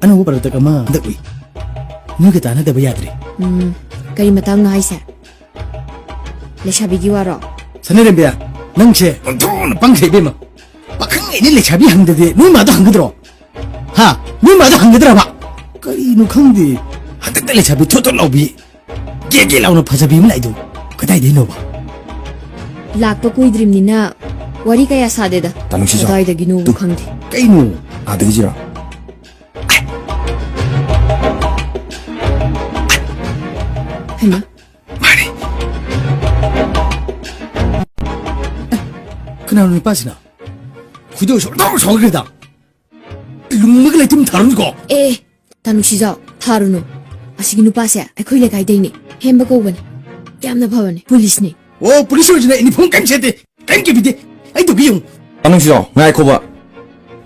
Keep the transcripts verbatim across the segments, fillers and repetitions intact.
ꯑꯅꯧꯕ product ꯑꯃ ꯍꯟꯗꯛ ꯎꯏ꯫ ꯅꯣꯏꯒ ꯇꯥꯟꯅꯗꯕ ꯌꯥꯗ꯭ꯔꯦ꯫ ꯎꯝ, ꯀꯔꯤ ꯃꯇꯥꯡꯅꯣ ꯍꯥꯏꯁꯦ? ꯂꯩꯁꯥꯕꯤꯒꯤ ꯋꯥꯔꯣ? ꯁꯅꯥꯔꯦꯝꯕꯤ, ꯅꯪꯁꯦ ꯑꯣꯟꯊꯣꯛꯅ ꯄꯪꯈ꯭ꯔꯦ ꯏꯕꯦꯝꯃ꯫ ꯄꯥꯈꯪ ꯑꯩꯅ ꯂꯩꯁꯥꯕꯤ ꯍꯪꯗꯗꯤ ꯅꯣꯏ ꯃꯥꯗ ꯍꯪꯒꯗ꯭ꯔꯣ? ꯍꯥ? ꯅꯣꯏ ꯃꯥꯗ ꯍꯪꯒꯗ꯭ꯔꯕ? ꯀꯔꯤꯅꯣ ꯈꯪꯗꯦ꯫ ꯍꯟꯗꯛꯇ ꯂꯩꯁꯥꯕꯤ ꯊꯣꯠ ꯊꯣꯠ ꯂꯥꯎꯕꯤ, ꯒꯦ ꯒꯦ ꯂꯥꯎꯅ ꯐꯖꯕꯤ ꯑꯃ ꯂꯥꯛꯏꯗꯣ ꯀꯗꯥꯏꯗꯩꯅꯣꯕ? ꯂꯥꯛꯄ ꯀꯨꯏꯗ꯭ꯔꯤꯕꯅꯤꯅ ꯋꯥꯔꯤ ꯀꯌꯥ ꯁꯥꯗꯦꯗ꯫ ꯇꯥ ꯅꯨꯡꯁꯤꯖꯥꯎ꯫ ꯀꯗꯥꯏꯗꯒꯤꯅꯣꯕꯨ ꯇꯨ꯫ ꯈꯪꯗꯦ꯫ ꯀꯩꯅꯣ? ꯑꯥꯗꯒꯤꯁꯤꯔꯣ? ꯍꯩꯃꯥ꯫ ꯃꯥꯅꯤ꯫ ꯀꯅꯥꯅꯣ ꯅꯨꯄꯥꯁꯤꯅ? ꯈꯣꯏꯗꯧ ꯁꯥꯎ-, ꯁꯥꯎꯈ꯭ꯔꯦꯗ꯫ ꯂꯨꯝꯃꯒ ꯂꯩꯇꯨꯝ ꯊꯥꯔꯨꯅꯨꯀꯣ꯫ ꯑꯦ, ꯇꯥ ꯅꯨꯡꯁꯤꯖꯥꯎ, ꯊꯥꯔꯨꯅꯨ꯫ ꯑꯁꯤꯒꯤ ꯅꯨꯄꯥꯁꯦ ꯑꯩꯈꯣꯏ ꯂꯩꯀꯥꯏꯗꯩꯅꯦ꯫ ꯍꯦꯝꯕ ꯀꯧꯕꯅꯦ꯫ ꯌꯥꯝꯅ ꯐꯕꯅꯦ꯫ ꯄꯨꯂꯤꯁꯅꯦ꯫ ꯑꯣ, ꯄꯨꯂꯤꯁ ꯑꯣꯏꯔꯁꯨꯅꯦ, ꯏꯅꯤꯐꯣꯔꯝ ꯀꯩꯝ ꯁꯦꯠꯇꯦ꯫ ꯀꯩꯝ ꯀꯤꯕꯤꯗꯦ꯫ ꯑꯩ ꯇꯧꯒꯦ ꯌꯦꯡꯉꯨ꯫ ꯇꯥ ꯅꯨꯡꯁꯤꯖꯥꯎ, ꯉꯥꯏꯈꯣꯕ꯫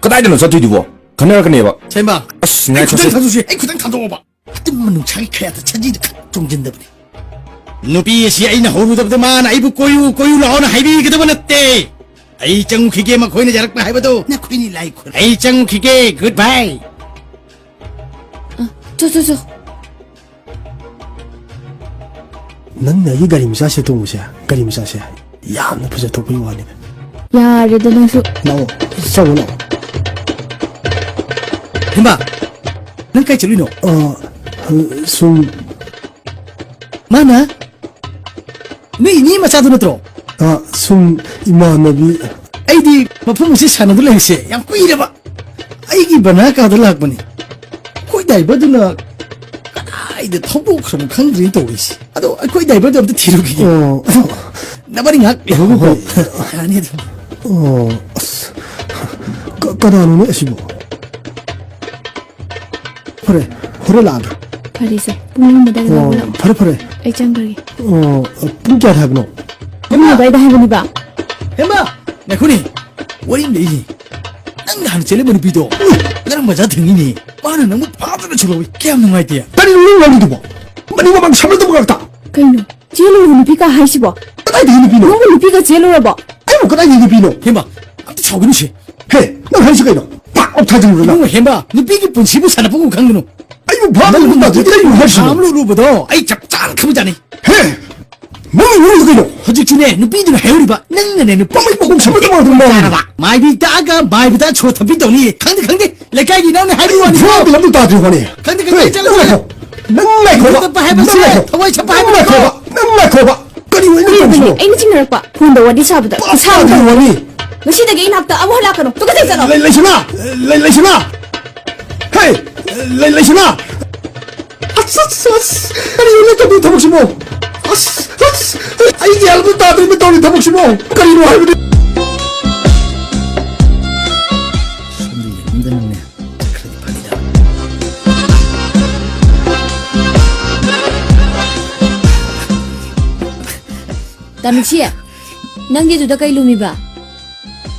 ꯀꯗꯥꯏꯗꯅꯣ ꯆꯠꯇꯣꯏꯗꯨꯕꯣ? ꯈꯟꯅꯔꯛꯀꯅꯦꯕ꯫ ꯁꯦꯝꯕ꯫ ꯑꯁ, ꯑꯩ ꯉꯥꯏꯈꯣꯁꯦ꯫ ꯈꯨꯇꯪ ꯊꯥꯗꯣꯛꯁꯤ, ꯑꯩ ꯈꯨꯇꯪ ꯊꯥꯗꯣꯛꯑꯣꯕ꯫ ꯑꯇꯤꯡꯕ ꯅꯨꯡꯁꯥꯒꯤ ꯈꯌꯥꯠꯇ ꯁꯖꯤꯗ ꯈꯛ ꯆꯣꯡꯁꯤꯟꯗꯕꯅꯦ꯫ ꯅꯨꯄꯤ ꯑꯁꯤ ꯑꯩꯅ ꯍꯧꯔꯨꯗꯕꯗ ꯃꯥꯅ ꯑꯩꯕꯨ ꯀꯣꯏꯌꯨ, ꯀꯣꯏꯌꯨ ꯂꯥꯛꯑꯣꯅ ꯍꯥꯏꯕꯤꯒꯗꯕ ꯅꯠꯇꯦ꯫ ꯑꯩ ꯆꯪꯉꯨꯈꯤꯒꯦ, ꯃꯈꯣꯏꯅ ꯌꯥꯔꯛꯄ ꯍꯥꯏꯕꯗꯣ꯫ ꯅꯈꯣꯏꯅꯤ ꯂꯥꯏ ꯈꯨꯔꯨꯝ꯫ ꯑꯩ ꯆꯪꯉꯨꯈꯤꯒꯦ, good bye꯫ ꯑ, ꯆꯣ, ꯆꯣ, ꯆꯣ꯫ ꯅꯪꯅ ꯑꯩꯒꯤ ꯒꯥꯔꯤ ꯃꯆꯥꯁꯦ ꯇꯣꯡꯕꯁꯦ, ꯒꯥꯔꯤ ꯃꯆꯥꯁꯦ ꯌꯥꯝꯅ ꯐꯖꯊꯣꯛꯄꯒꯤ ꯋꯥꯅꯤꯗ꯫ ꯌꯥꯔꯦꯗ ꯅꯪꯁꯨ꯫ ꯂꯥꯛꯑꯣ, ꯆꯪꯉꯣ ꯂꯥꯛꯑꯣ꯫ ꯍꯦꯝꯕ, ꯅꯪ ꯀꯥꯏ ꯆꯠꯂꯨꯏꯅꯣ? ꯑ, ꯁꯨꯝ꯫ ꯃꯥꯅ? ꯅꯣꯏ ꯏꯅꯦ ꯃꯆꯥꯗꯨ ꯅꯠꯇ꯭ꯔꯣ? ꯑ, ꯁꯨꯝ ꯏꯃꯥꯟꯅꯕꯤ꯫ ꯑꯩꯗꯤ ꯃꯐꯝ ꯑꯁꯤ ꯁꯥꯟꯅꯗꯨ ꯂꯩꯔꯤꯁꯦ ꯌꯥꯝ ꯀꯨꯏꯔꯦꯕ꯫ ꯑꯩꯒꯤ ꯕꯅꯥ ꯀꯥꯗ ꯂꯥꯛꯄꯅꯤ꯫ ꯑꯩꯈꯣꯏ ꯗ꯭ꯔꯥꯏꯚꯔꯗꯨꯅ ꯀꯗꯥꯏꯗ ꯊꯧꯗꯣꯛꯈ꯭ꯔꯕꯅꯣ ꯈꯪꯗ꯭ꯔꯦ ꯇꯧꯔꯤꯁꯦ꯫ ꯑꯗꯣ ꯑꯩꯈꯣꯏ ꯗ꯭ꯔꯥꯏꯚꯔꯗꯣ ꯑꯝꯇ ꯊꯤꯔꯨꯈꯤꯒꯦ꯫ ꯑꯣ꯫ ꯅꯕꯥꯅꯤ ꯉꯥꯏꯍꯥꯛ ꯂꯩꯍꯧꯕꯀꯣ꯫ ꯍꯣꯏ꯫ ꯌꯥꯅꯤ ꯑꯗꯨꯝ꯫ ꯑꯣ, ꯑꯁ꯫ ꯀ-, ꯀꯅꯥꯅꯣꯅꯦ ꯑꯁꯤꯕꯣ? ꯐꯔꯦ, ꯍꯣꯔꯦꯟ ꯂꯥꯛꯑꯒꯦ꯫ ꯐꯔꯦꯁꯦ, ꯄꯨꯡ ꯑꯍꯨꯝ ꯑꯗꯨꯋꯥꯏꯗ ꯑꯣ, ꯂꯥꯛꯑꯣ꯫ ꯐꯔꯦ, ꯐꯔꯦ꯫ ꯑꯩ ꯆꯪꯈ꯭ꯔꯒꯦ꯫ ꯑꯣ, ꯄꯨꯡ ꯀꯌꯥꯗ ꯍꯥꯏꯕꯅꯣ? ꯄꯨꯡ ꯑꯍꯨꯝ ꯑꯗꯨꯋꯥꯏꯗ ꯍꯥꯏꯕꯅꯤꯕ꯫ ꯍꯦꯃꯥ! ꯉꯥꯏꯈꯣꯅꯦ, ꯋꯥꯔꯤ ꯑꯃ ꯂꯩꯔꯤ꯫ ꯅꯪ ꯅꯍꯥꯟ ꯆꯦꯜꯂꯝꯕ ꯅꯨꯄꯤꯗꯣ, ꯉꯔꯥꯡ ꯕꯖꯥꯔ ꯊꯦꯡꯅꯩꯅꯦ꯫ ꯃꯥꯅ ꯅꯪꯕꯨ ꯐꯥꯗꯅ ꯁꯨꯔꯧꯏ꯫ ꯀꯌꯥꯝ ꯅꯨꯡꯉꯥꯏꯇꯦ꯫ ꯀꯔꯤꯅꯣ ꯅꯪ ꯉꯥꯡꯉꯤꯗꯨꯕꯣ? ꯃꯅꯤꯡ ꯃꯃꯥꯡ ꯁꯝꯅꯗꯕ ꯉꯥꯛꯇ꯫ ꯀꯩꯅꯣ? ꯆꯦꯜꯂꯨꯔꯕ ꯅꯨꯄꯤ ꯀꯥ ꯍꯥꯏꯁꯤꯕꯣ? ꯀꯗꯥꯏꯗꯒꯤ ꯅꯨꯄꯤꯅꯣ? ꯅꯪꯕꯨ ꯅꯨꯄꯤꯒ ꯆꯦꯜꯂꯨꯔꯕꯣ? ꯑꯩꯕꯨ ꯀꯗꯥꯏꯗꯒꯤ ꯅꯨꯄꯤꯅꯣ? ꯍꯦꯃꯥ, ꯑꯝꯇ ꯁꯥꯎꯒꯅꯨꯁꯦ꯫ ꯍꯦ, ꯅꯪ ꯍꯥꯏꯁꯤ ꯀꯩꯅꯣ? ꯄꯥꯛ! ꯑꯣꯛ ꯊꯥꯖꯤꯜꯂꯨꯔꯣ ꯅꯪ? ꯏꯕꯨꯡꯉꯣ ꯍꯦꯝꯕ, ꯅꯨꯄꯤꯒꯤ ꯄꯨꯟꯁꯤꯕꯨ ꯁꯥꯟꯅꯐꯝ ꯈꯪꯒꯅꯨ꯫ ꯑꯩꯕꯨ ꯚꯥꯞ ꯑꯃ ꯇꯥꯗꯦ, ꯀꯔꯤꯅꯣ ꯍꯥꯏꯁꯤꯕꯣ? ꯊꯥ ꯑꯃ ꯂꯨꯔꯨꯕꯗꯣ ꯑꯩ ꯆꯞ ꯆꯥꯅ ꯈꯪꯕꯖꯥꯠꯅꯤ꯫ ꯍꯦ! ꯃꯣꯏ ꯃꯣꯏ ꯀꯩꯅꯣ? ꯍꯧꯖꯤꯛꯁꯨꯅꯦ, ꯅꯨꯄꯤꯗꯨꯅ ꯍꯥꯏꯍꯧꯔꯤꯕ, ꯅꯪꯅꯅꯦ, ꯅꯨꯄꯤ ꯃꯃꯩ ꯃꯈꯣꯡ ꯁꯝꯃ ꯇꯧꯔ ꯑꯗꯨꯝ ꯉꯥꯡꯉꯤ꯫ ꯆꯥꯔꯕ? ꯃꯥꯏꯕꯤ ꯇꯥꯛꯑꯒ ꯃꯥꯏꯕꯗ ꯁꯣ ꯊꯝꯕꯤ ꯇꯧꯅꯤ꯫ ꯈꯪꯗꯦ, ꯈꯪꯗꯦ, ꯂꯩꯀꯥꯏꯒꯤ ꯏꯅꯥꯎꯅ ꯍꯥꯏꯕ ꯋꯥꯅꯤ꯫ ꯏꯕꯨꯡꯉꯣ, ꯑꯗꯨ ꯂꯝꯗꯨ ꯇꯥꯗ꯭ꯔꯤ ꯋꯥꯅꯤ꯫ ꯈꯪꯗꯦ, ꯈꯪꯗꯦ, ꯍꯦ, ꯆꯠꯂꯣ, ꯅꯪ ꯆꯠꯂꯣ꯫ ꯉꯥꯏꯈꯣ꯫ ꯅꯪ ꯉꯥꯏꯈꯣꯕ꯫ ꯊꯋꯥꯏ ꯆꯠꯄ ꯍꯥꯏꯕꯁꯦ, ꯅꯪ ꯉꯥꯏꯈꯣ꯫ ꯊꯋꯥꯏ ꯆꯠꯄ ꯅꯪ ꯍꯥꯏꯕꯅꯤꯀꯣ꯫ ꯉꯥꯏꯈꯣꯕ꯫ ꯅꯪ ꯉꯥꯏꯈꯣꯕ꯫ ꯀꯔꯤꯅꯣ ꯑꯩꯅ ꯀꯩꯅꯣꯅꯦ? ꯇꯧꯔꯤꯁꯤꯕꯣ? ꯑꯩꯅ ꯆꯤꯡꯅꯔꯛꯄ꯫ ꯐꯣꯟꯗ ꯋꯥꯔꯤ ꯁꯥꯕꯗ ꯄꯥꯞ ꯏꯁꯥ ꯇꯥꯗ꯭ꯔꯤ ꯋꯥꯅꯤ꯫ ꯉꯁꯤꯗꯒꯤ ꯑꯩ ꯅꯥꯛꯇ ꯑꯃꯨꯛ ꯍꯜꯂꯛꯀꯅꯨ꯫ ꯇꯨꯀꯠꯆꯩ, ꯆꯠꯂꯣ꯫ ꯂꯩ-, ꯂꯩꯁꯅꯥ! ꯂꯩ-, ꯂꯩꯁꯅꯥ! ꯍꯦ! ꯂꯩ-, ꯂꯩꯁꯅꯥ! ꯑꯁ, ꯑꯁ, ꯑꯁ! ꯀꯔꯤꯅꯣ ꯇꯧꯔꯤ ꯊꯕꯛꯁꯤꯕꯣ? ꯑꯁ, ꯑꯁ! ꯑꯩ ꯒ꯭ꯌꯥꯟ ꯑꯃ ꯇꯥꯗ꯭ꯔꯦ ꯇꯧꯔꯤ ꯊꯕꯛꯁꯤꯕꯣ? ꯀꯔꯤꯅꯣ ꯍꯥꯏꯕꯅꯤ? ꯁꯣꯝꯗ ꯌꯦꯡꯉꯝꯗꯅꯅꯦ, ꯆꯠꯈ꯭ꯔꯗꯤ ꯐꯅꯤꯗ꯫ ꯇꯥꯅꯨꯁꯤ, ꯅꯪꯗꯤ ꯑꯗꯨꯗ ꯀꯩ ꯂꯨꯝꯃꯤꯕ?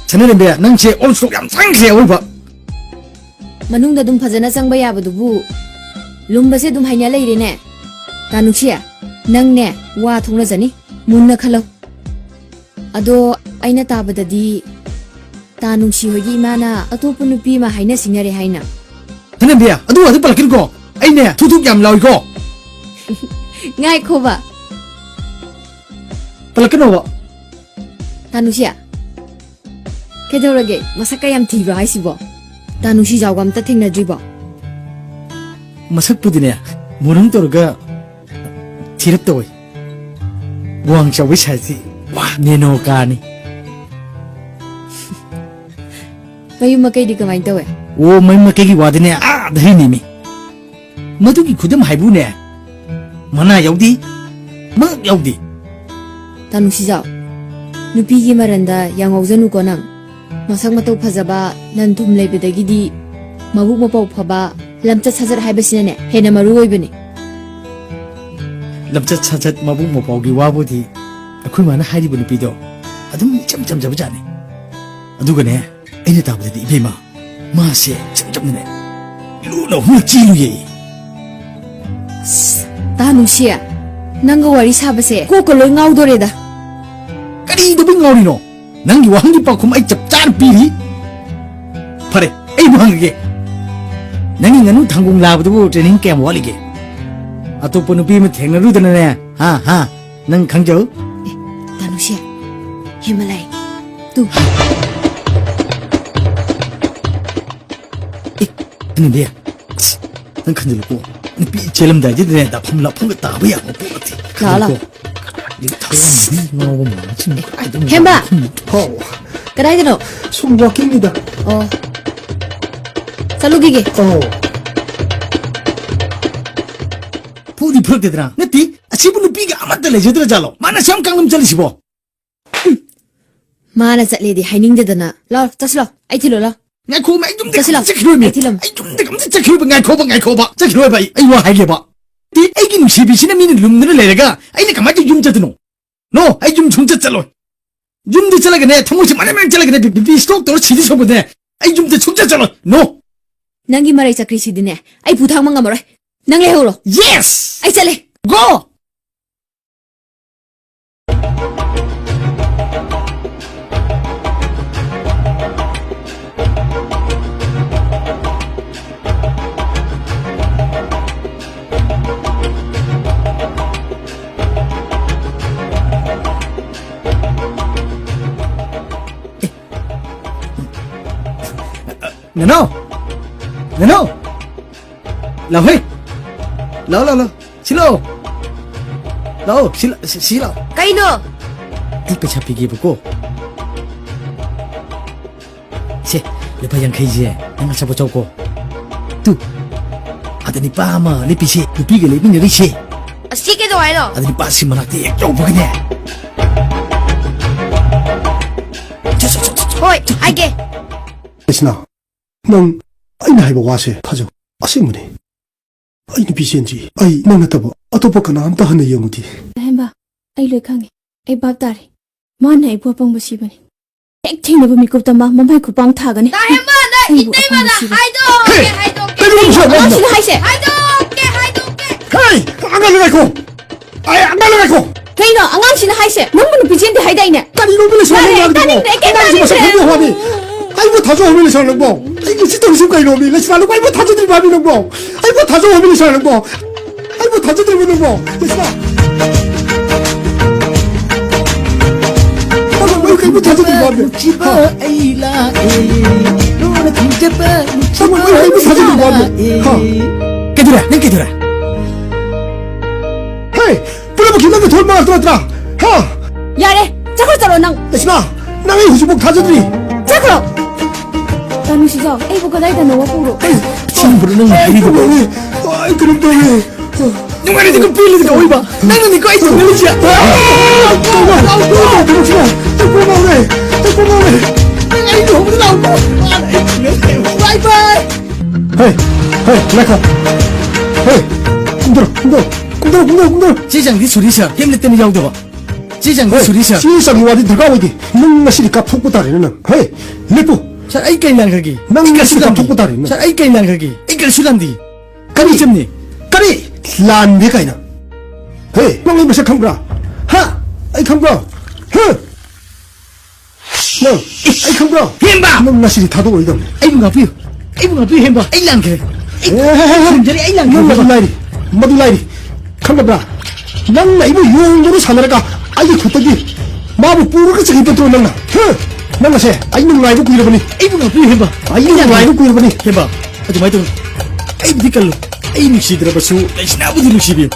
ꯁꯅꯥꯔꯦꯝꯕꯤ, ꯅꯪꯁꯦ ꯑꯣꯜ ꯁ꯭ꯇꯣꯛ ꯌꯥꯝ ꯆꯪꯈ꯭ꯔꯦ ꯑꯑꯣꯏꯕ꯫ ꯃꯅꯨꯡꯗ ꯑꯗꯨꯝ ꯐꯖꯅ ꯆꯪꯕ ꯌꯥꯕꯗꯨꯕꯨ ꯂꯨꯝꯕꯁꯦ ꯑꯗꯨꯝ ꯍꯩꯅ ꯂꯩꯔꯦꯅꯦ꯫ ꯇꯥꯅꯨꯁꯤ, ꯅꯪꯅꯦ ꯋꯥ ꯊꯣꯛꯅꯖꯅꯤ, ꯃꯨꯟꯅ ꯈꯜꯂꯧ꯫ ꯑꯗꯣ ꯑꯩꯅ ꯇꯥꯕꯗꯗꯤ ꯇꯥꯅꯨꯁꯤ ꯍꯣꯏꯒꯤ ꯏꯃꯥꯅ ꯑꯇꯣꯞꯄ ꯅꯨꯄꯤ ꯑꯃ ꯍꯥꯏꯅ ꯁꯤꯡꯅꯔꯦ ꯍꯥꯏꯅ꯫ ꯁꯅꯥꯔꯦꯝꯕꯤ, ꯑꯗꯨ ꯋꯥꯗꯨ ꯄꯜꯂꯛꯀꯅꯨꯀꯣ꯫ ꯑꯩꯅꯦ ꯊꯨꯛ ꯊꯨꯛ ꯌꯥꯝ ꯂꯥꯎꯏꯀꯣ꯫ ꯉꯥꯏꯈꯣꯕ꯫ ꯄꯜꯂꯛꯀꯅꯣꯕ꯫ ꯇꯥꯅꯨꯁꯤ, ꯀꯩꯗꯧꯔꯒꯦ? ꯃꯁꯛꯀ ꯌꯥꯝ ꯊꯤꯕ꯭ꯔꯣ ꯍꯥꯏꯁꯤꯕꯣ? ꯇꯥꯅꯨꯁꯤ ꯖꯥꯎꯒ ꯑꯝꯇ ꯊꯦꯡꯅꯗ꯭ꯔꯤꯕꯣ? ꯃꯁꯛꯄꯨꯗꯤꯅꯦ, ꯃꯨꯔꯨꯝ ꯇꯧꯔꯒ ꯊꯤꯔꯞ ꯇꯧꯏ꯫ ꯋꯥꯡ ꯆꯥꯎꯕꯩ ꯁꯥꯏꯖꯇꯤ, ꯋꯥ, ꯅꯦꯅꯣ ꯀꯥꯔꯅꯤ꯫ ꯃꯌꯨꯝ ꯃꯀꯩꯗꯤ ꯀꯃꯥꯏꯅ ꯇꯧꯋꯦ? ꯑꯣ, ꯃꯌꯨꯝ ꯃꯀꯩꯒꯤ ꯋꯥꯗꯤꯅꯦ, ꯑꯥꯗ ꯍꯩꯅꯤꯃꯤ꯫ ꯃꯗꯨꯒꯤ ꯈꯨꯗꯝ ꯍꯥꯏꯕꯨꯅꯦ, ꯃꯅꯥ ꯌꯥꯎꯗꯦ, ꯃꯉꯛ ꯌꯥꯎꯗꯦ꯫ ꯇꯥꯅꯨꯁꯤꯖꯥꯎ, ꯅꯨꯄꯤꯒꯤ ꯃꯔꯟꯗ ꯌꯥꯝ ꯉꯥꯎꯖꯅꯨꯀꯣ ꯅꯪ꯫ ꯃꯁꯛ ꯃꯇꯧ ꯐꯖꯕ, ꯂꯟ ꯊꯨꯝ ꯂꯩꯕꯗꯒꯤꯗꯤ ꯃꯕꯨꯛ ꯃꯄꯥꯎ ꯐꯕ, ꯂꯝꯆꯠ ꯁꯥꯖꯠ ꯍꯥꯏꯕꯁꯤꯅꯅꯦ ꯍꯦꯟꯅ ꯃꯔꯨ ꯑꯣꯏꯕꯅꯤ꯫ ꯂꯝꯆꯠ ꯁꯥꯖꯠ, ꯃꯕꯨꯛ ꯃꯄꯥꯎꯒꯤ ꯋꯥꯕꯨꯗꯤ ꯑꯩꯈꯣꯏ ꯃꯥꯅ ꯍꯥꯏꯔꯤꯕ ꯅꯨꯄꯤꯗꯣ ꯑꯗꯨꯝ ꯏꯆꯝ ꯆꯝꯖꯕ ꯖꯥꯠꯅꯤ꯫ ꯑꯗꯨꯒꯅꯦ, ꯑꯩꯅ ꯇꯥꯕꯗꯗꯤ ꯏꯕꯦꯝꯃ, ꯃꯥꯁꯦ ꯏꯆꯝ ꯆꯝꯅꯅꯦ ꯂꯨꯅ ꯍꯨꯅ ꯆꯦꯜꯂꯨꯌꯦ꯫ ꯑꯁ, ꯇꯥ ꯅꯨꯡꯁꯤ, ꯅꯪꯒ ꯋꯥꯔꯤ ꯁꯥꯕꯁꯦ ꯀꯣꯛꯀ ꯂꯣꯏ ꯉꯥꯎꯗꯣꯔꯦꯗ꯫ ꯀꯔꯤꯗꯕꯨ ꯉꯥꯎꯔꯤꯅꯣ? ꯅꯪꯒꯤ ꯋꯥꯍꯪꯒꯤ ꯄꯥꯎꯈꯨꯝ ꯑꯩ ꯆꯞ ꯆꯥꯅ ꯄꯤꯔꯤ꯫ ꯐꯔꯦ, ꯑꯩ ꯑꯃ ꯍꯪꯒꯦ, ꯅꯪꯒꯤ ꯉꯥꯅꯨ ꯊꯥꯡꯒꯣꯡ ꯂꯥꯕꯗꯨꯕꯨ training ꯀꯌꯥꯝ ꯋꯥꯠꯂꯤꯒꯦ? ꯑꯇꯣꯞꯄ ꯅꯨꯄꯤ ꯑꯃ ꯊꯦꯡꯅꯔꯨꯗꯅꯅꯦ, ꯍꯥ, ꯍꯥ, ꯅꯪ ꯈꯪꯖꯧ꯫ ꯑꯦ, ꯇꯥꯅꯨꯁꯦ, ꯍꯦꯃꯂꯥꯏ, ꯇꯨ꯫ ꯑꯦ, ꯍꯅꯨꯕꯤ, ꯑꯁ, ꯅꯪ ꯈꯟꯖꯤꯜꯂꯨꯀꯣ, ꯅꯨꯄꯤ ꯆꯦꯜꯂꯝꯗꯥꯏꯁꯤꯗꯅꯦ, ꯗꯥꯐꯝ ꯂꯥꯐꯝꯒ ꯇꯥꯕ ꯌꯥꯕ ꯄꯣꯠ ꯅꯠꯇꯦ꯫ ꯂꯥꯛꯑꯣ, ꯂꯥꯛꯑꯣ꯫ ꯈꯟꯖꯤꯜꯂꯨꯀꯣ꯫ ꯊꯋꯥꯏ ꯉꯥꯎꯕ ꯃꯥꯜꯂꯤ꯫ ꯍꯦꯝꯕ! ꯍꯥꯎ꯫ ꯀꯗꯥꯏꯗꯅꯣ? ꯁꯨꯝ walkingꯅꯤꯗ꯫ ꯑꯣ꯫ ꯆꯠꯂꯨꯈꯤꯒꯦ꯫ ꯑꯣ꯫ ꯐꯨꯗꯤ ꯐꯨꯔꯛꯇꯦꯗꯅ꯫ ꯅꯠꯇꯦ, ꯑꯁꯤꯕꯨ ꯅꯨꯄꯤꯒ ꯑꯃꯠꯇ ꯂꯩꯖꯗ꯭ꯔ ꯖꯥꯠꯂꯣ? ꯃꯥꯅ ꯑꯁꯨꯛ ꯌꯥꯝ ꯀꯥꯡꯂꯝ ꯆꯠꯂꯤꯁꯤꯕꯣ? ꯃꯥꯅ ꯆꯠꯂꯦꯗꯤ ꯍꯥꯏꯅꯤꯡꯗꯦꯗꯅ꯫ ꯂꯥꯎ, ꯆꯠꯁꯤ ꯂꯥꯎ꯫ ꯑꯩ ꯊꯤꯜꯂꯣ ꯂꯥꯎ꯫ ꯉꯥꯏꯈꯣ, ꯑꯩ ꯌꯨꯝꯗ ꯆꯠꯁꯤ ꯂꯥꯎ꯫ ꯆꯠꯈꯤꯔꯣꯏꯃꯤ꯫ ꯑꯩ ꯊꯤꯜꯂꯝ-꯫ ꯑꯩ ꯌꯨꯝꯗ ꯑꯝꯇ ꯆꯠꯈꯤꯔꯣꯏꯕ꯫ ꯉꯥꯏꯈꯣꯕ, ꯉꯥꯏꯈꯣꯕ꯫ ꯆꯠꯈꯤꯔꯣꯏꯕ ꯑꯩ꯫ ꯑꯩ ꯋꯥ ꯍꯥꯏꯒꯦꯕ꯫ ꯇꯤ, ꯑꯩꯒꯤ ꯅꯨꯡꯁꯤꯕꯤꯁꯤꯅ ꯃꯤꯅ ꯂꯨꯝꯗꯨꯅ ꯂꯩꯔꯒ ꯑꯩꯅ ꯀꯃꯥꯏꯅ ꯇꯧ ꯌꯨꯝ ꯆꯠꯇꯣꯏꯅꯣ? No, ꯑꯩ ꯌꯨꯝ ꯁꯨꯡꯆꯠ ꯆꯠꯂꯣꯏ꯫ ꯌꯨꯝꯗ ꯆꯠꯂꯒꯅꯦ, ꯊꯃꯣꯏꯁꯦ ꯃꯔꯦꯡ ꯃꯔꯦꯡ ꯆꯠꯂꯒꯅꯦ, ꯕꯤ-, BP stroke ꯇꯧꯔ ꯁꯤꯗꯤ ꯁꯧꯕꯅꯦ꯫ ꯑꯩ ꯌꯨꯝꯗ ꯁꯨꯡꯆꯠ ꯆꯠꯂꯣꯏ꯫ No꯫ ꯅꯪꯒꯤ ꯃꯔꯩ ꯆꯀ꯭ꯔꯤꯁꯤꯗꯤꯅꯦ, ꯑꯩ ꯄꯨ ꯊꯥꯡꯕ ꯉꯝꯃꯔꯣꯏ꯫ ꯅꯪ ꯂꯩꯍꯧꯔꯣ꯫ Yes! ꯑꯩ ꯆꯠꯂꯦ꯫ Go! ꯅꯅꯥꯎ! ꯅꯅꯥꯎ! ꯂꯥꯎꯍꯦ! ꯂꯥꯎ, ꯂꯥꯎ, ꯂꯥꯎ! ꯁꯤ ꯂꯥꯎ! ꯂꯥꯎ, ꯁꯤ ꯂꯥ-, ꯁꯤ, ꯁꯤ ꯂꯥꯎ! ꯀꯩꯅꯣ? ꯑꯩ ꯄꯩꯁꯥ ꯄꯤꯒꯦꯕꯀꯣ꯫ ꯁꯦ, ꯂꯨꯄꯥ ꯌꯥꯡꯈꯩꯁꯦ ꯅꯪ ꯑꯆꯥꯄꯣꯠ ꯆꯥꯎꯀꯣ꯫ ꯇꯨ, ꯑꯗ ꯅꯤꯄꯥ ꯑꯃ ꯂꯦꯞꯄꯤꯁꯦ, ꯅꯨꯄꯤꯒ ꯂꯦꯞꯃꯤꯟꯅꯔꯤꯁꯦ꯫ ꯑꯁꯤ ꯀꯩꯗꯧ ꯍꯥꯏꯅꯣ? ꯑꯗ ꯅꯤꯄꯥꯁꯤ ꯃꯅꯥꯛꯇ ꯍꯦꯛ ꯌꯧꯕꯒꯅꯦ꯫ ꯍꯣꯏ, ꯍꯥꯏꯒꯦ꯫ ꯀ꯭ꯔꯤꯁꯅ, ꯅꯪ ꯑꯩꯅ ꯍꯥꯏꯕ ꯋꯥꯁꯦ ꯊꯥꯖꯧ꯫ ꯑꯁꯦꯡꯕꯅꯤ꯫ ꯑꯩ ꯅꯨꯄꯤ ꯆꯦꯟꯗ꯭ꯔꯤ꯫ ꯑꯩ ꯅꯪ ꯅꯠꯇꯕ ꯑꯇꯣꯞꯄ ꯀꯅꯥꯝꯇ ꯍꯟꯅ ꯌꯦꯡꯉꯨꯗꯦ꯫ ꯍꯦꯝꯕ, ꯑꯩ ꯂꯣꯏ ꯈꯪꯉꯦ꯫ ꯑꯩ ꯚꯥꯞ ꯇꯥꯔꯦ꯫ ꯃꯥꯅ ꯑꯩꯕꯨ ꯑꯄꯪꯕ ꯁꯤꯕꯅꯤ꯫ ꯍꯦꯛ ꯊꯦꯡꯅꯕ ꯃꯤꯀꯨꯞꯇ ꯃꯥ ꯃꯃꯥꯏ ꯈꯨꯄꯥꯡ ꯊꯥꯒꯅꯤ꯫ ꯇꯥ ꯍꯦꯝꯕ, ꯅꯪ ꯑꯩꯕꯨ ꯏꯇꯩꯃꯗ ꯑꯄꯪꯕ ꯁꯤꯕꯅꯤ꯫ ꯍꯥꯏꯗꯣꯛꯀꯦ, ꯍꯦ! ꯍꯥꯏꯗꯣꯛꯀꯦ꯫ ꯀꯩꯅꯣ ꯅꯪ ꯁ꯭ꯋꯥꯏꯗ ꯍꯥꯏꯗꯣ? ꯑꯉꯥꯡꯁꯤꯅ ꯍꯥꯏꯁꯦ? ꯍꯥꯏꯗꯣꯛꯀꯦ, ꯍꯥꯏꯗꯣꯛꯀꯦ꯫ ꯍꯦ! ꯑꯉꯥꯡ ꯉꯥꯏꯈꯣ! ꯑꯩ ꯑꯉꯥꯡ ꯉꯥꯏꯈꯣ! ꯀꯩꯅꯣ ꯑꯉꯥꯡꯁꯤꯅ ꯍꯥꯏꯁꯦ? ꯅꯪꯕꯨ ꯅꯨꯄꯤ ꯆꯦꯟꯗꯦ ꯍꯥꯏꯗꯥꯏꯅꯦ? ꯀꯔꯤꯅꯣ ꯅꯪ ꯁ꯭ꯋꯥꯏꯗ ꯌꯥꯔꯦ, ꯉꯥꯡꯉꯤꯗꯨꯕꯣ? ꯇꯥꯅꯤꯡꯗ꯭ꯔꯦ, ꯀꯩꯝ ꯑꯉꯥꯡꯁꯤ ꯃꯁꯛ ꯇꯥꯅꯤꯡꯗ꯭ꯔꯦ꯫ ꯈꯪꯗꯦ ꯍꯥꯏꯕꯅꯤ꯫ ꯑꯩ ꯊꯥꯖꯧ ꯍꯥꯏꯕ ꯂꯩꯁꯥ ꯅꯪꯕꯣ? ꯑꯩ ꯉꯁꯤ ꯇꯧꯔꯤꯁꯤꯕꯨ ꯀꯩꯅꯣꯃꯤ? ꯂꯩꯁꯥ ꯅꯪꯕꯣ, ꯑꯩꯕꯨ ꯊꯥꯖꯗ꯭ꯔꯤꯕ ꯍꯥꯏꯕ ꯅꯪꯕꯣ? ꯑꯩꯕꯨ ꯊꯥꯖꯧ ꯍꯥꯏꯕ ꯂꯩꯁꯥ ꯅꯪꯕꯣ? ꯑꯩꯕꯨ ꯊꯥꯖꯗ꯭ꯔꯤꯕ ꯅꯪꯕꯣ? ꯂꯩꯁꯥ! ꯅꯪꯕꯣ, ꯑꯩ ꯀꯩꯕꯨ ꯊꯥꯖꯗ꯭ꯔꯤꯕ ꯍꯥꯏꯕ? ꯅꯨꯡꯁꯤꯕ ꯍꯥ? ꯑꯩ ꯂꯥꯛꯑꯦ, ꯂꯣꯟꯅ ꯊꯤꯡꯖꯕ ꯅꯨꯡꯁꯤꯕ ꯅꯪꯕꯣ, ꯑꯩ ꯀꯩꯕꯨ ꯊꯥꯖꯗ꯭ꯔꯤꯕ ꯍꯥꯏꯕ? ꯑꯩ ꯂꯥꯛꯑꯦ꯫ ꯍꯥ? ꯀꯩꯗꯧꯔꯦ? ꯅꯪ ꯀꯩꯗꯧꯔꯦ? ꯍꯦ! ꯄꯨꯝꯅꯃꯛꯀꯤ ꯅꯪꯒꯤ ꯊꯣꯏ ꯃꯉꯥꯛꯇ ꯅꯠꯇ꯭ꯔꯥ? ꯍꯥ? ꯌꯥꯔꯦ, ꯆꯠꯈ꯭ꯔꯣ, ꯆꯠꯂꯣ ꯅꯪ꯫ ꯂꯩꯁꯅꯥ, ꯅꯪ ꯑꯩ ꯍꯧꯖꯤꯛꯐꯥꯎ ꯊꯥꯖꯗ꯭ꯔꯤ꯫ ꯆꯠꯈ꯭ꯔꯣ꯫ ꯇꯥ ꯅꯨꯡꯁꯤꯖꯥꯎ, ꯑꯩꯕꯨ ꯀꯗꯥꯏꯗꯅꯣ ꯄꯨꯔꯣ꯫ ꯑꯩ ꯁꯤꯒꯨꯝꯕꯗꯣ ꯅꯪꯅ ꯑꯩ ꯍꯥꯏꯕꯤꯒꯗꯕ꯫ ꯀꯩꯅꯣꯝ ꯇꯧꯔꯦ꯫ ꯑꯩ ꯀꯩꯅꯣꯝ ꯇꯧꯔꯦ꯫ ꯅꯨꯡꯉꯥꯏꯔꯗꯤ ꯑꯗꯨꯝ ꯄꯦꯜꯂꯦꯗ ꯑꯣꯏꯕ꯫ ꯅꯪꯅꯅꯤꯀꯣ ꯑꯩ ꯇꯧꯅꯔꯤꯁꯦ꯫ ꯑꯩ ꯀꯣꯛ ꯉꯥꯎꯔꯦ꯫ ꯑꯩ ꯀꯣꯛ ꯉꯥꯎꯔꯦ꯫ ꯅꯪ ꯑꯩ ꯂꯨꯍꯣꯡꯕꯗ ꯂꯥꯛꯎꯀꯣ꯫ ꯕꯥꯏ ꯕꯥꯏ꯫ ꯍꯦ, ꯍꯦ, ꯉꯥꯏꯈꯣ꯫ ꯍꯦ, ꯀꯨꯝꯊꯔꯣ, ꯀꯨꯝꯊꯔꯣ, ꯀꯨꯝꯊꯔꯣ, ꯀꯨꯝꯊꯔꯣ, ꯀꯨꯝꯊꯔꯣ꯫ ꯆꯦ ꯆꯥꯡꯗꯤ ꯁꯨꯔꯤ ꯁꯥꯔ, ꯍꯦꯝꯂꯦꯠꯇꯅ ꯌꯥꯎꯗꯕ꯫ ꯆꯦ ꯆꯥꯡꯗꯤ ꯍꯦ, ꯁꯨꯔꯤ ꯁꯥꯔ꯫ ꯆꯦ ꯆꯥꯡꯒꯤ ꯋꯥꯗꯤ ꯗꯔꯀꯥꯔ ꯑꯣꯏꯗꯦ꯫ ꯅꯪ ꯉꯁꯤꯗꯤ ꯀꯥꯞꯊꯣꯛꯄ ꯇꯥꯔꯦꯅꯦ ꯅꯪ꯫ ꯍꯦ, ꯂꯦꯞꯄꯨ꯫ ꯁꯥꯔ, ꯑꯩ ꯀꯩ ꯂꯥꯟꯈ꯭ꯔꯒꯦ? ꯅꯪ ꯑꯩ ꯉꯁꯤꯗꯤ ꯀꯩꯁꯨ ꯂꯥꯟꯗꯦ꯫ ꯀꯥꯞꯊꯣꯛꯄ ꯇꯥꯔꯦꯅꯦ ꯅꯪ꯫ ꯁꯥꯔ, ꯑꯩ ꯀꯩ ꯂꯥꯟꯈ꯭ꯔꯒꯦ? ꯑꯩ ꯀꯔꯤꯁꯨ ꯂꯥꯟꯗꯦ꯫ ꯀꯔꯤ? ꯀꯔꯤ? ꯂꯥꯟꯗꯦ ꯀꯥꯏꯅ? ꯍꯦ, ꯅꯪ ꯑꯩ ꯃꯁꯛ ꯈꯪꯕ꯭ꯔꯥ? ꯍꯥ? ꯑꯩ ꯈꯪꯕ꯭ꯔꯣ? ꯍꯥ? ꯅꯪ ꯑꯩ ꯈꯪꯕ꯭ꯔꯣ? ꯍꯦꯝꯕ! ꯅꯪ ꯉꯁꯤꯗꯤ ꯊꯥꯗꯣꯛꯑꯣꯏꯗꯕꯅꯤ꯫ ꯑꯩꯕꯨ ꯉꯥꯛꯄꯤꯌꯨ꯫ ꯑꯩꯕꯨ ꯉꯥꯛꯄꯤꯌꯨ, ꯍꯦꯝꯕ꯫ ꯑꯩ ꯂꯥꯟꯈ꯭ꯔꯦ꯫ ꯑꯩ ꯑꯦ, ꯍꯦ, ꯍꯦ, ꯍꯦ꯫ ꯈꯨꯝꯖꯔꯤ, ꯑꯩ ꯂꯥꯟꯈ꯭ꯔꯦ, ꯅꯪ ꯃꯗꯨ ꯍꯦꯝꯕ꯫ ꯂꯥꯏꯔꯤ꯫ ꯃꯗꯨ ꯂꯥꯏꯔꯤ꯫ ꯈꯪꯒꯗ꯭ꯔꯥ? ꯅꯪꯅ ꯑꯩꯕꯨ ꯌꯣꯡꯗꯧꯅ ꯁꯥꯟꯅꯔꯒ ꯑꯩꯒꯤ ꯈꯨꯠꯇꯒꯤ ꯃꯥꯕꯨ ꯄꯨꯔꯒ ꯆꯠꯈꯤꯕ ꯅꯠꯇ꯭ꯔꯣ ꯅꯪꯅ? ꯍꯥ? ꯅꯪ ꯑꯁꯦ ꯑꯩ ꯅꯨꯡꯉꯥꯏꯕ ꯀꯨꯏꯔꯕꯅꯤ꯫ ꯑꯩꯕꯨ ꯉꯥꯛꯄꯤꯌꯨ, ꯍꯦꯝꯕ꯫ ꯑꯩ ꯅꯨꯡꯉꯥꯏꯕ ꯀꯨꯏꯔꯕꯅꯤ꯫ ꯍꯦꯝꯕ, ꯑꯗꯨꯃꯥꯏꯅ ꯇꯧꯅꯨ꯫ ꯑꯩꯕꯨꯗꯤ ꯀꯜꯂꯨ꯫ ꯑꯩ ꯅꯨꯡꯁꯤꯗ꯭ꯔꯕꯁꯨ ꯂꯩꯁꯅꯥꯕꯨꯗꯤ ꯅꯨꯡꯁꯤꯕꯤꯌꯨ꯫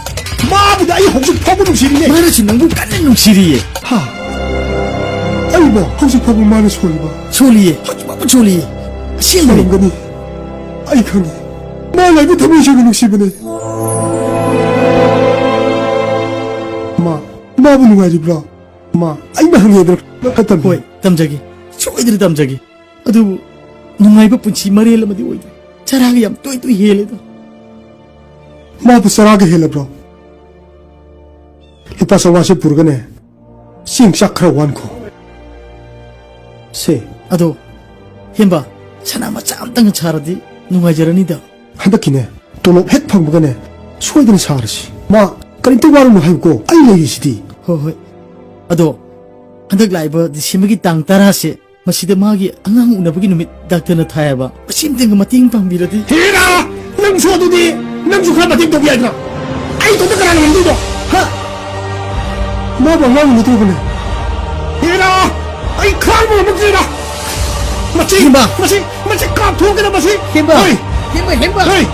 ꯃꯥꯕꯨꯗꯤ ꯑꯩ ꯍꯧꯖꯤꯛ ꯐꯥꯎꯕ ꯅꯨꯡꯁꯤꯔꯤꯅꯦ꯫ ꯃꯥꯅꯁꯨ ꯅꯪꯕꯨ ꯀꯟꯅ ꯅꯨꯡꯁꯤꯔꯤꯌꯦ꯫ ꯍꯥ? ꯑꯩꯕꯣ ꯍꯧꯖꯤꯛ ꯐꯥꯎꯕ ꯃꯥꯅ ꯁꯣꯜꯂꯤꯕ? ꯁꯣꯜꯂꯤꯌꯦ꯫ ꯍꯧꯖꯤꯛ ꯐꯥꯎꯕ ꯁꯣꯜꯂꯤꯌꯦ꯫ ꯑꯁꯦꯡꯕꯅꯤ꯫ ꯁꯣꯜꯂꯝꯒꯅꯤ꯫ ꯑꯩ ꯈꯪꯉꯤ꯫ ꯃꯥ ꯂꯥꯏꯕꯨ ꯊꯃꯣꯏ ꯁꯦꯡꯅ ꯅꯨꯡꯁꯤꯕꯅꯦ꯫ ꯃꯥ, ꯃꯥꯕꯨ ꯅꯨꯡꯉꯥꯏꯔꯤꯕ꯭ꯔꯣ? ꯃꯥ, ꯑꯩꯅ ꯍꯪꯉꯦꯗꯅ ꯈꯔ ꯇꯝꯕꯤꯌꯨ꯫ ꯍꯣꯏ, ꯇꯝꯖꯒꯦ꯫ ꯁꯣꯏꯗꯅ ꯇꯝꯖꯒꯦ꯫ ꯑꯗꯨꯕꯨ ꯅꯨꯡꯉꯥꯏꯕ ꯄꯨꯟꯁꯤ ꯃꯔꯦꯜ ꯑꯃꯗꯤ ꯑꯣꯏꯗ꯭ꯔꯦ꯫ ꯆꯔꯥꯒ ꯌꯥꯝ ꯇꯣꯏ ꯇꯣꯏ ꯍꯦꯜꯂꯦꯗ꯫ ꯃꯥꯕꯨ ꯆꯔꯥꯒ ꯍꯦꯜꯂꯕ꯭ꯔꯣ? ꯂꯨꯄꯥ ꯆꯥꯝꯃꯉꯥꯁꯦ ꯄꯨꯔꯒꯅꯦ, ꯆꯦꯡ ꯆꯥꯛ ꯈꯔ ꯋꯥꯟꯈꯣ꯫ ꯁꯦ꯫ ꯑꯗꯣ, ꯍꯦꯝꯕ, ꯁꯅꯥ ꯃꯆꯥ ꯑꯝꯇꯪ ꯁꯥꯔꯗꯤ ꯅꯨꯡꯉꯥꯏꯖꯔꯅꯤꯗ꯫ ꯍꯟꯗꯛꯀꯤꯅꯦ, ꯇꯣꯂꯣꯞ ꯍꯦꯛ ꯐꯪꯕꯒꯅꯦ, ꯁꯣꯏꯗꯅ ꯁꯥꯔꯁꯤ꯫ ꯃꯥ ꯀꯔꯤꯝꯇ ꯋꯥꯔꯨꯅꯨ ꯍꯥꯏꯌꯨꯀꯣ, ꯑꯩ ꯂꯩꯔꯤꯁꯤꯗꯤ꯫ ꯍꯣꯏ, ꯍꯣꯏ꯫ ꯑꯗꯣ, ꯍꯟꯗꯛ ꯂꯥꯛꯏꯕ ꯗꯤꯁꯦꯝꯕꯔꯒꯤ ꯇꯥꯡ ꯇꯔꯥꯁꯦ ꯃꯁꯤꯗ ꯃꯥꯒꯤ ꯑꯉꯥꯡ ꯎꯅꯕꯒꯤ ꯅꯨꯃꯤꯠ ꯗꯥꯛꯇꯔꯅ ꯊꯥꯏ ꯍꯥꯏꯕ꯫ ꯃꯁꯤ ꯑꯝꯇꯪꯒ ꯃꯇꯦꯡ ꯄꯥꯡꯕꯤꯔꯗꯤ꯫ ꯍꯦꯔꯥ! ꯅꯪꯁꯨ ꯑꯗꯨꯗꯤ, ꯅꯪꯁꯨ ꯈꯔ ꯃꯇꯦꯡ ꯇꯧꯕ ꯌꯥꯏꯗꯅ? ꯑꯩ ꯏꯊꯟꯇ ꯀꯅꯥꯅ ꯉꯝꯗꯣꯏꯅꯣ? ꯍꯥ? ꯃꯥꯕꯨ ꯑꯉꯥꯡ ꯎꯅꯗ꯭ꯔꯤꯕꯅꯦ꯫ ꯍꯦꯔꯥ! ꯑꯩ ꯈꯥꯡꯕ ꯉꯝꯃꯛꯇ꯭ꯔꯦꯗ! ꯃꯁꯤ, ꯍꯦꯝꯕ! ꯃꯁꯤ, ꯃꯁꯤ ꯀꯥꯞꯊꯣꯛꯀꯦꯗ ꯃꯁꯤ! ꯍꯦꯝꯕ! ꯍꯣꯏ! ꯍꯦꯝꯕ, ꯍꯦꯝꯕ! ꯍꯣꯏ!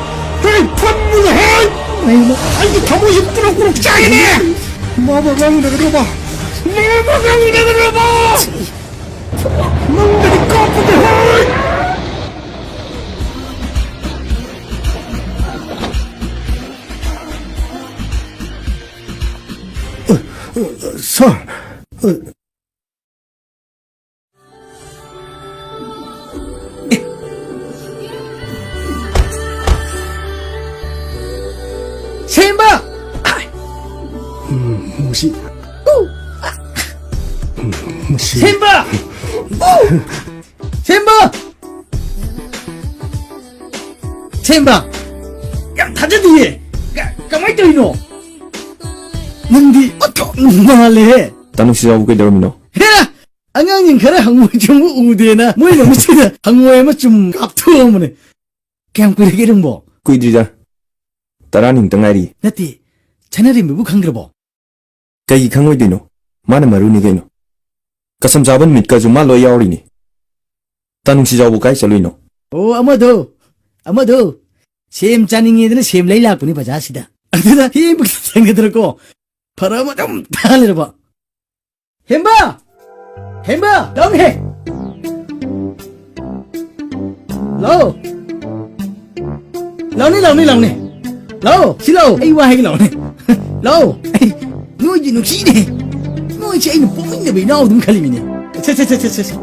ꯍꯣꯏ! ꯐꯝꯃꯨꯅꯦ, ꯍꯣꯏ! ꯍꯦꯝꯕ! ꯑꯩꯒꯤ ꯊꯃꯣꯏꯁꯤ ꯄꯨꯔꯛ ꯄꯨꯔꯛ ꯆꯥꯛꯏꯅꯦ! ꯃꯥꯕꯨ ꯑꯉꯥꯡ ꯎꯅꯒꯗ꯭ꯔꯕ? ꯃꯥꯕꯨ ꯑꯉꯥꯡ ꯎꯅꯒꯗ꯭ꯔꯕ? ꯅꯪꯗꯗꯤ ꯀꯥꯞꯄꯒꯦ, ꯍꯣꯏ! ꯁꯥꯔ, ꯁꯦꯝꯕ! ꯎꯝ, ꯃꯁꯤ, ꯎ! ꯎꯝ, ꯃꯁꯤ꯫ ꯁꯦꯝꯕ! ꯎ! ꯁꯦꯝꯕ! ꯁꯦꯝꯕ! ꯌꯥꯝ ꯊꯥꯖꯗꯤꯌꯦ꯫ ꯀ-, ꯀꯃꯥꯏ ꯇꯧꯔꯤꯅꯣ? ꯅꯪꯗꯤ ꯑꯣꯟꯊꯣꯛꯅ ꯅꯥꯜꯂꯦꯍꯦ꯫ ꯇꯥ ꯅꯨꯡꯁꯤꯖꯥꯎꯕꯨ ꯀꯩꯗꯧꯔꯝꯃꯤꯅꯣ? ꯍꯦꯔꯥ! ꯑꯉꯥꯡꯁꯤꯡ ꯈꯔ ꯍꯪꯉꯣꯏ ꯆꯨꯝꯕ ꯎꯗꯦꯅ ꯃꯣꯏ ꯂꯧꯕꯨꯛꯁꯤꯗ ꯍꯪꯉꯣꯏ ꯑꯃ ꯆꯨꯝ ꯀꯥꯞꯊꯣꯛꯑꯝꯕꯅꯦ꯫ ꯀꯌꯥꯝ ꯀꯨꯏꯔꯒꯦ ꯅꯪꯕꯣ? ꯀꯨꯏꯗ꯭ꯔꯤꯗ꯫ ꯇꯔꯥꯅꯤꯃꯨꯛꯇ ꯉꯥꯏꯔꯤ꯫ ꯅꯠꯇꯦ, ꯁꯅꯥꯔꯦꯝꯕꯤꯕꯨ ꯈꯪꯗ꯭ꯔꯕꯣ? ꯀꯩꯒꯤ ꯈꯪꯉꯣꯏꯗꯣꯏꯅꯣ? ꯃꯥꯅ ꯃꯔꯨꯅꯤ ꯀꯩꯅꯣ꯫ ꯀꯁꯝ ꯆꯥꯕ ꯅꯨꯃꯤꯠꯀꯁꯨ ꯃꯥ ꯂꯣꯏ ꯌꯥꯎꯔꯤꯅꯤ꯫ ꯇꯥ ꯅꯨꯡꯁꯤꯖꯥꯎꯕꯨ ꯀꯥꯏ ꯆꯠꯂꯨꯏꯅꯣ? ꯑꯣ, ꯑꯃꯗꯣ, ꯑꯃꯗꯣ꯫ ꯁꯦꯝ ꯆꯥꯅꯤꯡꯉꯦꯗꯅ ꯁꯦꯝ ꯂꯩ ꯂꯥꯛꯄꯅꯤ ꯕꯖꯥꯔꯁꯤꯗ꯫ ꯑꯗꯨꯗ ꯍꯦꯛ ꯆꯪꯒꯗ꯭ꯔꯥꯀꯣ? ꯐꯔꯛ ꯑꯃ ꯑꯗꯨꯝ ꯇꯥ ꯂꯩꯔꯕ꯫ ꯍꯦꯝꯕ! ꯍꯦꯝꯕ! ꯂꯥꯎꯅꯦ! ꯂꯥꯎ! ꯂꯥꯎꯅꯦ, ꯂꯥꯎꯅꯦ, ꯂꯥꯎꯅꯦ! ꯂꯥꯎ! ꯁꯤ ꯂꯥꯎ! ꯑꯩ ꯋꯥ ꯍꯥꯏꯒꯦ ꯂꯥꯎꯅꯦ! ꯂꯥꯎ! ꯑꯩ, ꯅꯣꯏꯗꯤ ꯅꯨꯡꯁꯤꯅꯦ! ꯅꯣꯏꯁꯦ ꯑꯩꯅ ꯄꯣꯛꯃꯤꯟꯅꯕ ꯏꯅꯥꯎ ꯑꯗꯨꯝ ꯈꯜꯂꯤꯃꯤꯅꯦ! ꯁꯦ, ꯁꯦ, ꯁꯦ, ꯁꯦ, ꯁꯦ, ꯁꯦ!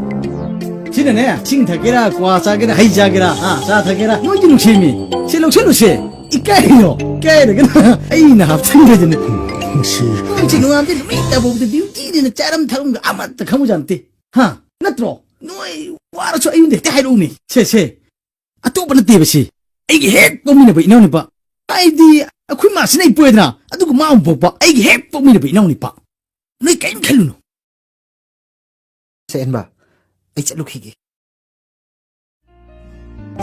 ꯁꯤꯅꯅꯦ, ꯏꯁꯤꯡ ꯊꯛꯀꯦꯔꯥ, ꯀ꯭ꯋꯥ ꯆꯥꯒꯦꯔꯥ, ꯍꯩ ꯆꯥꯒꯦꯔꯥ, ꯑꯥ, ꯆꯥ ꯊꯛꯀꯦꯔꯥ, ꯅꯣꯏꯗꯤ ꯅꯨꯡꯁꯤꯃꯤ! ꯁꯤ ꯂꯧꯁꯜꯂꯨꯁꯦ! ꯏꯀꯥꯏꯔꯤꯔꯣ? ꯏꯀꯥꯏꯔꯒꯅ ꯑꯩꯅ ꯍꯥꯞꯆꯤꯟꯈ꯭ꯔꯁꯤꯅꯦ! ꯅꯨꯡꯁꯤ꯫ ꯅꯣꯏꯁꯦ ꯅꯣꯡꯉꯥꯟꯕꯗꯩ ꯅꯨꯃꯤꯠ ꯇꯥꯐꯥꯎꯗ ꯗ꯭ꯌꯨꯇꯤꯅꯦꯅ ꯆꯥꯔꯝ ꯊꯛꯂꯝꯒ ꯑꯃꯠꯇ ꯈꯪꯕꯖꯥꯠ ꯅꯠꯇꯦ꯫ ꯍꯥ? ꯅꯠꯇ꯭ꯔꯣ? ꯅꯣꯏ ꯋꯥꯔꯁꯨ ꯑꯩꯉꯣꯟꯗ ꯍꯦꯛꯇ ꯍꯥꯏꯔꯛꯎꯅꯦ꯫ ꯁꯦ, ꯁꯦ꯫ ꯑꯇꯣꯞꯄ ꯅꯠꯇꯦꯕ ꯁꯤ꯫ ꯑꯩꯒꯤ ꯍꯦꯛ ꯄꯣꯛꯃꯤꯟꯅꯕ ꯏꯅꯥꯎꯅꯨꯄꯥ꯫ ꯍꯥꯏꯗꯤ ꯑꯩꯈꯣꯏ ꯃꯥꯁꯤꯅ ꯑꯩ ꯄꯣꯛꯑꯦꯗꯅ, ꯑꯗꯨꯒ ꯃꯥ ꯑꯃꯨꯛ ꯄꯣꯛꯄ꯫ ꯑꯩꯒꯤ ꯍꯦꯛ ꯄꯣꯛꯃꯤꯟꯅꯕ ꯏꯅꯥꯎꯅꯨꯄꯥ꯫ ꯅꯣꯏ ꯀꯔꯤꯝ ꯈꯜꯂꯨꯅꯨ꯫ ꯁꯦ, ꯍꯦꯟꯕ꯫ ꯆꯠꯂꯨꯈꯤꯒꯦ꯫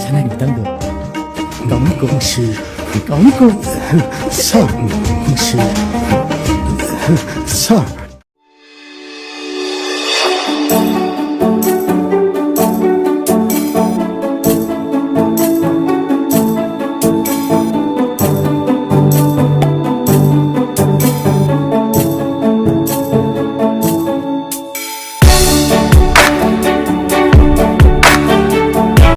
ꯁꯅꯥꯒꯤ ꯃꯇꯥꯡꯗꯣ ꯀꯥꯎꯅꯤꯀꯣ꯫ ꯅꯨꯡꯁꯤ꯫ ꯀꯥꯎꯅꯤꯀꯣ꯫ ꯁꯥꯔ꯫ ꯅꯨꯡꯁꯤ꯫ ꯁꯥꯔ꯫